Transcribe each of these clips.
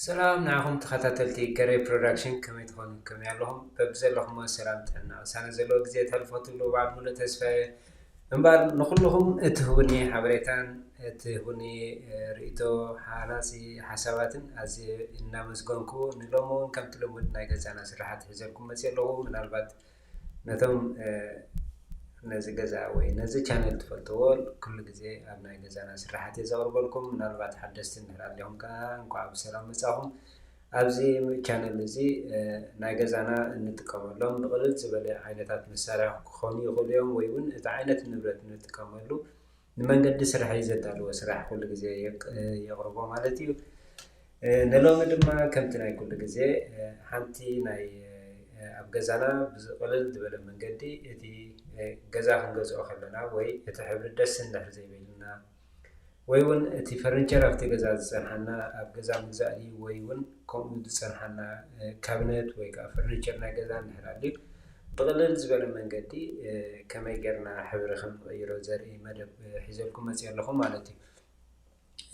ሰላም ንዓኹም ተኸታተልቲ ገሬ ፕሮዳክሽን፣ ከመይ ትኾኑ? ከመይ ኣለኹም? በብዘለኹሞ ሰላም ጥዕና ቅሳነ ዘለዎ ግዜ ተሕልፎ ትብሉ በዓል ሙሉእ ተስፋ እየ። እምበኣር ንኹልኹም እትህቡኒ ሓበሬታን እትህቡኒ፣ እ፣ ርእይቶ፣ ሃናጺ ሓሳባትን ኣዝየ እናመስገንኩ፣ ንሎሚ እውን ከምቲ ልሙድ ናይ ገዛና ስራሓት ሒዘልኩም መጽየ ኣለኹ። ምናልባት ነቶም፣ እ፣ ነዚ ገዛ ወይ ነዚ ቻነል ትፈልጥዎ፣ ኩሉ ግዜ ኣብ ናይ ገዛና ስራሓት እየ ዘቕርበልኩም። ምናልባት ሓደስቲ እንድሕር ኣሊኹም ከኣ እንኳዕ ብሰላም መጻኹም። ኣብዚ ቻነል እዚ፣ እ፣ ናይ ገዛና እንጥቀመሎም ብቕልል ዝበለ ዓይነታት መሳርያ ክኾኑ ይኽእሉ እዮም፣ ወይ እውን እቲ ዓይነት ንብረት እንጥቀመሉ ንመንገዲ ስራሕ እዩ ዘዳልዎ ስራሕ ኩሉ ግዜ የቅ-፣ የቕርቦ ማለት እዩ። እ፣ ንሎሚ ድማ ከምቲ ናይ ኩሉ ግዜ፣ እ፣ ሓንቲ ናይ፣ እ፣ ኣብ ገዛና ብዝቕልል ዝበለ መንገዲ እቲ፣ እ፣ ገዛ ክንገዝኦ ከለና ወይ እቲ ሕብሪ ደስ እንድሕር ዘይበልና ወይ እውን እቲ ፈርኒቸር ኣብቲ ገዛ ዝጸንሓና ኣብ ገዛ ምግዛእ ድዩ ወይ እውን ከምኡ ዝጸንሓና፣ እ፣ ካቢነት ወይ ከዓ ፈርኒቸር ናይ ገዛ እንድሕር ኣልዩ ብቕልል ዝበለ መንገዲ፣ እ፣ ከመይ ጌርና ሕብሪ ከም ንቕይሮ ዘርኢ መደብ፣ እ፣ ሒዘልኩም መጽየ ኣለኹ ማለት እዩ።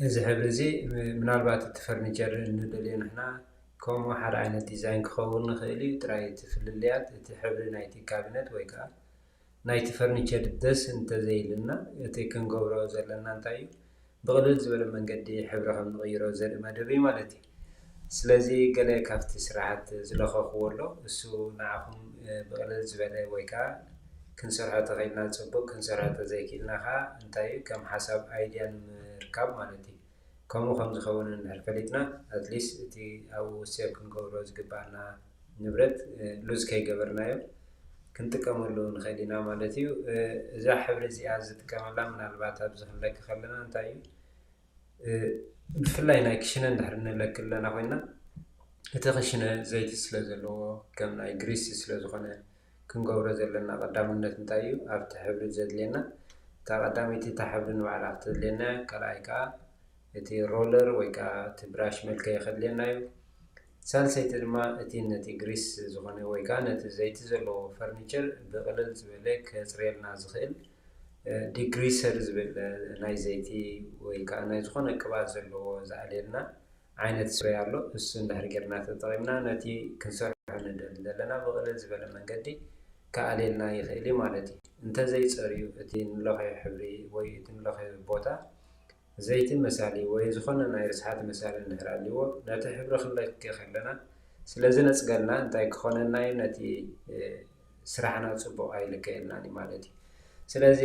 እዚ ሕብሪ እዚ፣ እ፣ ምናልባት እቲ ፈርኒቸር እንደልዮ ንሕና ከምኡ ሓደ ዓይነት ዲዛይን ክኸውን ንኽእል እዩ። ጥራይ እቲ ፍልልያት እቲ ሕብሪ ናይቲ ካቢነት ወይ ከዓ ናይቲ ፈርኒቸር ደስ እንተዘይልና፣ እቲ ክንገብሮ ዘለና እንታይ እዩ? ብቕልል ዝበለ መንገዲ ሕብሪ ከም ንቕይሮ ዘርኢ መደብ እዩ ማለት እዩ። ስለዚ ገለ ካብቲ ስራሓት ዝለኸኽዎ ኣሎ፣ እሱ ንዓኹም፣ እ፣ ብቕልል ዝበለ ወይ ከዓ ክንሰርሖ ተኽኢልና ጽቡቕ፣ ክንሰርሖ ተዘይክኢልና ኸዓ እንታይ እዩ፣ ከም ሓሳብ ኣይድያ ንምርካብ ማለት እዩ። ከምኡ ከም ዝኸውን እንድሕር ፈሊጥና፣ ኣትሊስት እቲ ኣብኡ ሴቭ ክንገብሮ ዝግባኣና ንብረት፣ እ፣ ሉዝ ከይገበርናዮ ክንጥቀመሉ ንኽእል ኢና ማለት እዩ። እ፣ እዛ ሕብሪ እዚኣ ዝጥቀመላ ምናልባት ኣብዚ ክንለኪ ከለና እንታይ እዩ፣ እ፣ ብፍላይ ናይ ክሽነ እንድሕር ንለኪ ኣለና ኮይና፣ እቲ ክሽነ ዘይቲ ስለ ዘለዎ፣ ከም ናይ ግሪስ ስለ ዝኾነ፣ ክንገብሮ ዘለና ቀዳምነት እንታይ እዩ? ኣብቲ ሕብሪ ዘድልየና፣ እታ ቀዳመይቲ እታ ሕብሪ ንባዕላ ክትድልየና እያ። ካልኣይ ከኣ እቲ ሮለር ወይ ከኣ እቲ ብራሽ መልከይ ከድልየና እዩ። ሳልሰይቲ ድማ እቲ ነቲ ግሪስ ዝኾነ ወይ ከኣ ነቲ ዘይቲ ዘለዎ ፈርኒቸር ብቕልል ዝበለ ከጽርየልና ዝኽእል፣ እ፣ ዲግሪሰር ዝብል፣ እ፣ ናይ ዘይቲ ወይ ከኣ ናይ ዝኾነ ቅብኣት ዘለዎ ዝኣልየልና ዓይነት ስፕሬይ ኣሎ። እሱ እንድሕር ጌርና ተጠቒምና ነቲ ክንሰርሖ ንደሊ ዘለና ብቕልል ዝበለ መንገዲ ክኣልየልና ይኽእል እዩ ማለት እዩ። እንተዘይጸርዩ እቲ ንለኽዮ ሕብሪ ወይ እቲ ንለኽዮ ቦታ ዘይቲ መሳሊ ወይ ዝኾነ ናይ ርስሓት መሳሊ እንድሕር ኣልይዎ፣ ነቲ ሕብሪ ክንለኪ ከለና ስለ ዝነጽገልና እንታይ ክኾነልና እዩ? ነቲ፣ እ፣ ስራሕና ጽቡቕ ኣይልከየልናን እዩ ማለት እዩ። ስለዚ፣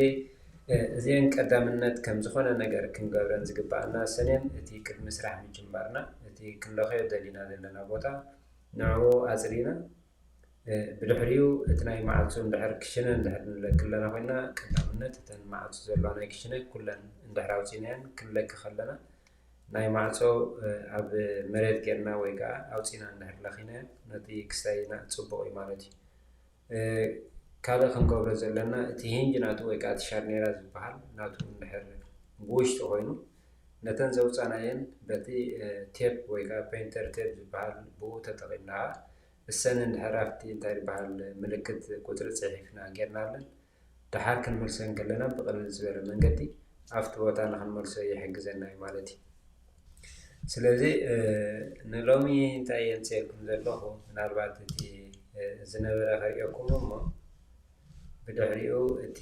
እ፣ እዚአን ቀዳምነት ከም ዝኾነ ነገር ክንገብረን ዝግባኣና እሰን እየን። እቲ ቅድሚ ስራሕ ምጅማርና እቲ ክንለኽዮ ደሊና ዘለና ቦታ ንዕኡ ኣጽሪና፣ እ፣ ብድሕሪኡ እቲ ናይ ማዕጾ እንድሕር ክሽነ እንድሕር ንለኪ ኣለና ኮይና፣ ቀዳምነት እተን ማዕጾ ዘለዋ ናይ ክሽነ ኩለን እንድሕር ኣውጺናየን ክንለኪ ከለና፣ ናይ ማዕጾ፣ እ፣ ኣብ መሬት ጌርና ወይ ከኣ ኣውጺና እንድሕር ለኺናዮ፣ ነቲ ክስታይ ጽቡቕ እዩ ማለት እዩ። እ፣ ካልእ ክንገብሮ ዘለና፣ እቲ ሂንጅ ናቱ ወይ ከኣ እቲ ሻርኔራ ዝበሃል ናቱ እንድሕር ብውሽጢ ኮይኑ፣ ነተን ዘውጻናየን በቲ፣ እ፣ ቴፕ ወይ ከኣ ፔንተር ቴፕ ዝበሃል ብኡ ተጠቒምና ከኣ እሰን እንድሕር ኣብቲ እንታይ ዝበሃል ምልክት ቁጽሪ ጽሒፍና ጌርናለን፣ ደሓር ክንመልሰን ከለና ብቕልል ዝበለ መንገዲ ኣብቲ ቦታ ንኽንመልሶ ይሕግዘና እዩ ማለት እዩ። ስለዚ፣ እ፣ ንሎሚ እንታይ የምጽኤልኩም ዘለኹ፣ ምናልባት እቲ፣ እ፣ ዝነበረ ከርእየኩም እሞ ብድሕሪኡ እቲ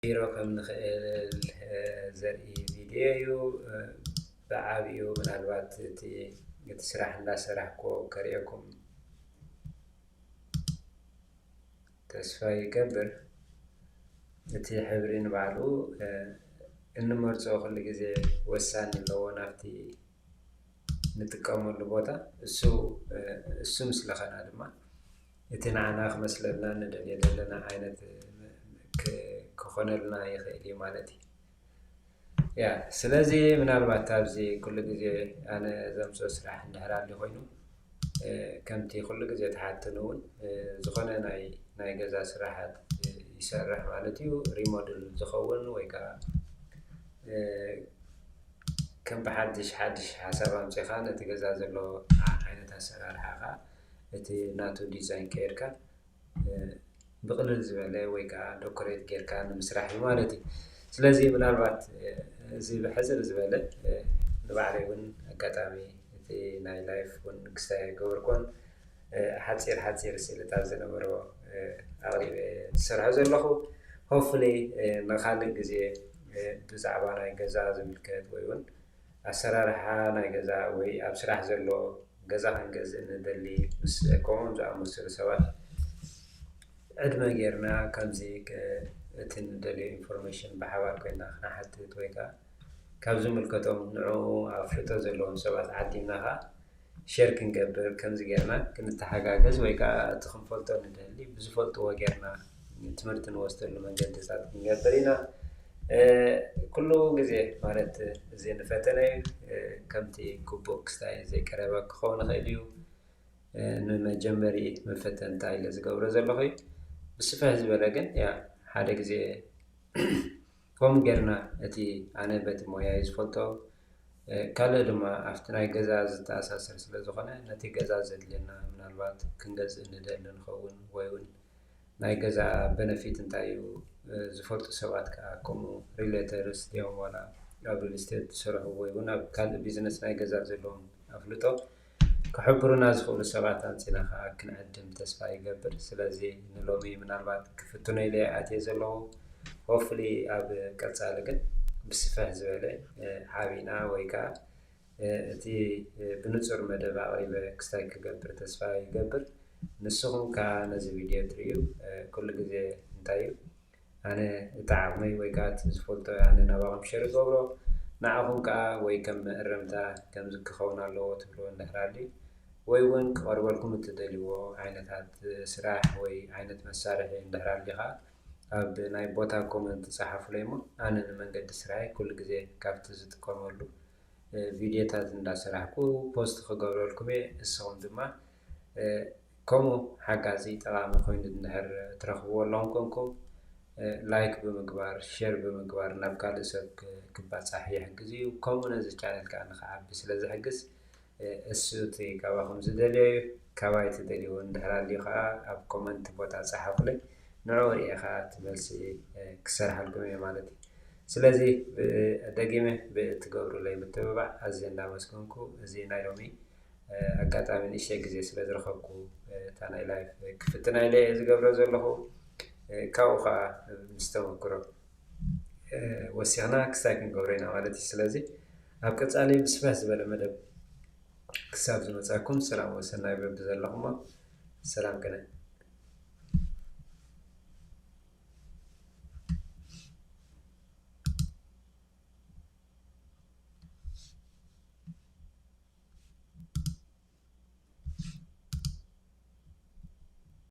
ቢሮ ከም ንኽእል ዘርኢ ቪድዮ እዩ። ብዓብኡ ምናልባት እቲ እቲ ስራሕ እንዳሰራሕኮ ከርእየኩም ተስፋ ይገብር። እቲ ሕብሪ ንባዕሉ እንመርጾ ኩሉ ግዜ ወሳኒ ኣለዎ ናብቲ ንጥቀመሉ ቦታ። እሱ እሱ ምስለኸና ድማ እቲ ንዓና ክመስለልና ንደልዮ ዘለና ዓይነት ክኾነልና ይኽእል እዩ ማለት እዩ። ያ ስለዚ ምናልባት ኣብዚ ኩሉ ግዜ ኣነ ዘምፅኦ ስራሕ እንድሕር ኣሊ ኮይኑ ከምቲ ኩሉ ግዜ ትሓትን እውን ዝኾነ ናይ ናይ ገዛ ስራሓት ይሰርሕ ማለት እዩ። ሪሞድል ዝኸውን ወይ ከዓ ከም ብሓድሽ ሓድሽ ሓሳብ ኣምፂኻ ነቲ ገዛ ዘሎ ዓይነት ኣሰራርሓ ከዓ እቲ ናቱ ዲዛይን ቀይርካ ብቕልል ዝበለ ወይ ከዓ ዶኮሬት ጌርካ ንምስራሕ እዩ ማለት እዩ። ስለዚ ምናልባት እዚ ብሕፅር ዝበለ ንባዕለይ እውን ኣጋጣሚ እቲ ናይ ላይፍ እውን ክስታይ ኣይገበርኩን ሓፂር ሓፂር ስእልታት ዝነበሮ ኣቕሪበ ዝሰርሖ ዘለኹ። ሆፍሊ ንካልእ ግዜ ብዛዕባ ናይ ገዛ ዝምልከት ወይ እውን ኣሰራርሓ ናይ ገዛ ወይ ኣብ ስራሕ ዘሎ ገዛ ክንገዝእ ንደሊ ምስ ከምኦም ዝኣመሰሉ ሰባት ዕድመ ጌርና ከምዚ እቲ ንደልዮ ኢንፎርሜሽን ብሓባር ኮይና ክነሓትት ወይ ከዓ ካብ ዝምልከቶም ንዕኡ ኣፍልጦ ዘለዎም ሰባት ዓዲምና ከዓ ሸር ክንገብር ከምዚ ጌርና ክንተሓጋገዝ ወይ ከዓ እቲ ክንፈልጦ ንደሊ ብዝፈልጥዎ ጌርና ትምህርቲ ንወስደሉ መንገድታት ክንገብር ኢና። ኩሉ ግዜ ማለት እዚ ንፈተነ እዩ። ከምቲ ግቡእ ክስታይ ዘይቀረበ ክኸውን ይኽእል እዩ። ንመጀመሪ መፈተንታ ኢለ ዝገብሮ ዘለኹ እዩ። ብስፍሕ ዝበለ ግን ያ ሓደ ግዜ ከምኡ ጌርና እቲ ኣነ በቲ ሞያይ ዝፈልጦ ካልእ ድማ ኣብቲ ናይ ገዛ ዝተኣሳሰር ስለ ዝኾነ ነቲ ገዛ ዘድልየና ምናልባት ክንገዝእ ንደሊ ንኸውን ወይ እውን ናይ ገዛ በነፊት እንታይ እዩ ዝፈልጡ ሰባት ከዓ ከምኡ ሪሌተርስ ድዮም ዋላ ኣብ ሪል ስቴት ዝሰርሑ ወይ እውን ኣብ ካልእ ቢዝነስ ናይ ገዛ ዘለዎም ኣፍልጦ ክሕብሩና ዝኽእሉ ሰባት ኣምፂና ከዓ ክንዕድም ተስፋ ይገብር። ስለዚ ንሎሚ ምናልባት ክፍትኖ ኢለ ኣትየ ዘለኹ። ሆፍሊ ኣብ ቀፃሊ ግን ብስፍሕ ዝበለ ዓቢና ወይ ከዓ እቲ ብንፁር መደብ ኣቕሪበ ክስታይ ክገብር ተስፋ ይገብር። ንስኹም ከዓ ነዚ ቪድዮ ትርእዩ ኩሉ ግዜ እንታይ እዩ ኣነ እቲ ዓቕመይ ወይ ከዓ እቲ ዝፈልጦ ኣነ ናባኹም ሸር ገብሮ ንዓኹም ከዓ ወይ ከም መእረምታ ከምዚ ክኸውን ኣለዎ ትብልዎ እንድሕር ኣሊ ወይ እውን ክቐርበልኩም እትደልይዎ ዓይነታት ስራሕ ወይ ዓይነት መሳርሒ እንድሕር ኣሊ ከዓ ኣብ ናይ ቦታ ኮመንት ጸሓፉለይ እሞ ኣነ ንመንገዲ ስራይ ኩሉ ግዜ ካብቲ ዝጥቀመሉ ቪድዮታት እንዳሰራሕኩ ፖስት ክገብረልኩም እየ። ንስኹም ድማ ከምኡ ሓጋዚ ጠቓሚ ኮይኑ እንድሕር ትረኽብዎ ኣለኹም ኮንኩም ላይክ ብምግባር ሸር ብምግባር ናብ ካልእ ሰብ ክባፃሕ ይሕግዝ እዩ። ከምኡ ነዚ ቻነል ከዓ ንክዓቢ ስለ ዝሕግዝ እሱ እቲ ካባኹም ዝደልዮ እዩ። ካባይ ትደልይዎ እንድሕር ኣልዩ ከዓ ኣብ ኮመንት ቦታ ፀሓፉለይ ንዕኡ ሪኤ ከዓ እቲ መልሲ ክሰርሓልኩም እየ ማለት እዩ። ስለዚ ደጊመ ብእትገብሩለይ ምትብባዕ ኣዝየ እንዳመስገንኩ እዚ ናይ ሎሚ ኣጋጣሚ ንእሽተይ ግዜ ስለ ዝረኸብኩ እታ ናይ ላይፍ ክፍትና ኢለ እየ ዝገብሮ ዘለኹ። ካብኡ ከዓ ምስ ተመክሮ ወሲኽና ክስታይ ክንገብሮ ኢና ማለት እዩ። ስለዚ ኣብ ቀፃሊ ብስፍሕ ዝበለ መደብ ክሳብ ዝመፃኩም ሰላም ወሰናይ በቢ ዘለኹሞ ሰላም ቅነ